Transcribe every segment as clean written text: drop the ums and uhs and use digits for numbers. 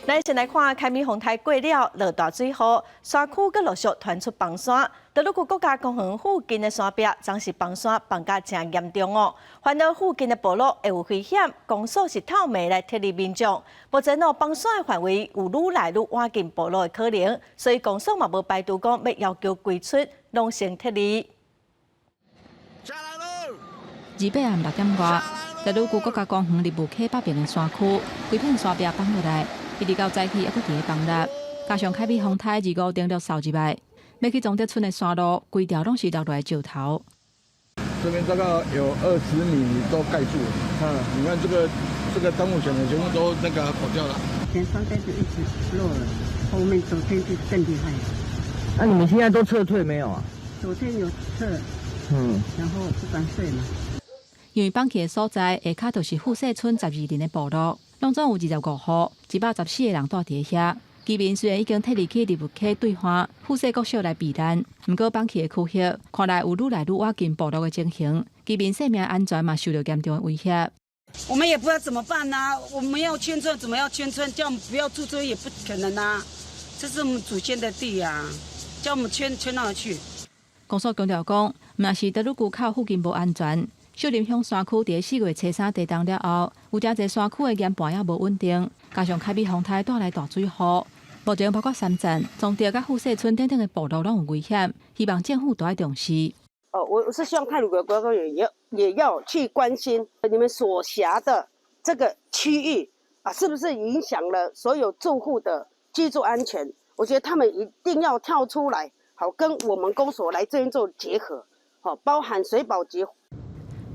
咱先來看凱美風颱過了，落大水雨，山區閣陸續傳出崩山。德魯固國家公園附近的山壁，總是崩山崩甲誠嚴重哦。煩惱附近的部落會有危險，公所是透暝來撤離民眾。目前哦，崩山的範圍有愈來愈倚近部落的可能，所以公所嘛無排除講欲要求規村攏先撤離。 28暗6點外，德魯固國家公園立霧溪北邊的山區，規片山壁崩落來。一直到早起，猶閣佇咧崩落，加上凱美風颱25登陸掃入來，欲去崇德村的山路，規條攏是落來的石頭。這邊大概有20米都蓋住了，嗯，你看這個樟木牆的全部都那個垮掉了。前三天就一直落了，後面昨天就更厲害。那你們現在都撤退沒有啊？昨天有撤，然後不敢睡嘛。因為崩去的所在下跤就是富勢村12人的部落。攏總有25戶，114個人蹛佇遐。居民雖然已經撤離去立霧溪對岸富勢國小來避難，毋過崩去的區域看來有愈來愈倚近部落的情形，居民生命安全嘛受著嚴重的威脅。我們也不知道怎麼辦啊！我們要遷村，怎麼要遷村？叫我們不要住這也不可能啊！這是我們祖先的地啊，叫我們遷遷哪去？公所強調講，毋但是德魯固口附近無安全。秀林鄉山區佇4月初3地動了後，有誠濟山區的岩盤也無穩定，加上凱美風颱帶來大水雨，目前包括三棧、崇德佮富勢村等等的部落攏有危險，希望政府都愛重視。哦，我是希望太魯閣國家公園也要去關心你們所轄的這個區域啊，是不是影響了所有住戶的居住安全？我覺得他們一定要跳出來，好跟我們公所來這邊做結合，好，包含水保局。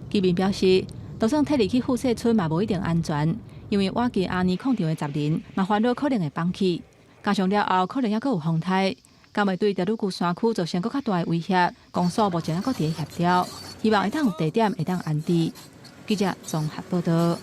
居民表示，就算撤離去富勢村嘛，無一定安全，因為倚近阿尼礦場的雜林嘛，煩惱可能會崩去，加上了後可能猶閣有風颱，敢會對德魯固山區造成閣較大的威脅。公所目前猶閣佇咧協調，希望會當有地點會當安置。記者綜合報導。